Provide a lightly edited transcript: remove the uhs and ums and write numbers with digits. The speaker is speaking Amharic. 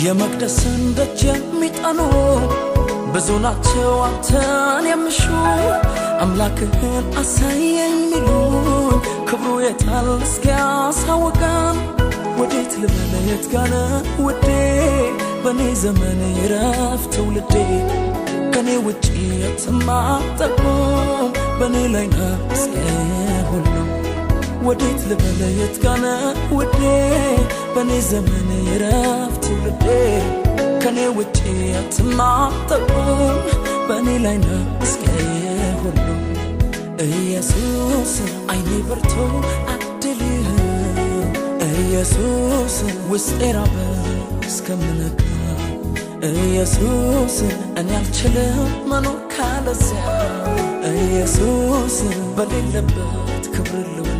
የመቅደስን ደጅ የሚጠኑ ብዙ ናቸው አንተን የሚሹ፣ አምላክህን አሳየኝ ሚሉኝ፣ ክብሩ የታል እስኪያሳውቀን። ወዴት ልበል፣ የት ጋ ነህ ውዴ? በእኔ ዘመን ይረፍ ትውልዴ። ከኔ ውጪ የትም አትጠቁም፣ በእኔ ላይ ነው እስከ ሁሉ። ወዴት ልበል፣ የት ጋ ነህ ውዴ? በእኔ ዘመን ይረፍ ትውልዴ። ከኔ ውጪ የትም አትጠቁም፣ በእኔ ላይ ነው እስከ ሁሉ። ኢየሱስ፣ አይኔ በርቶ አድልህ፣ ኢየሱስ፣ ውስጤ ራበ እስከምነካ፣ ኢየሱስ፣ እኔ አልችልም መኖር ካለዚያ፣ ኢየሱስ፣ በሌለበት ክብር ልውል።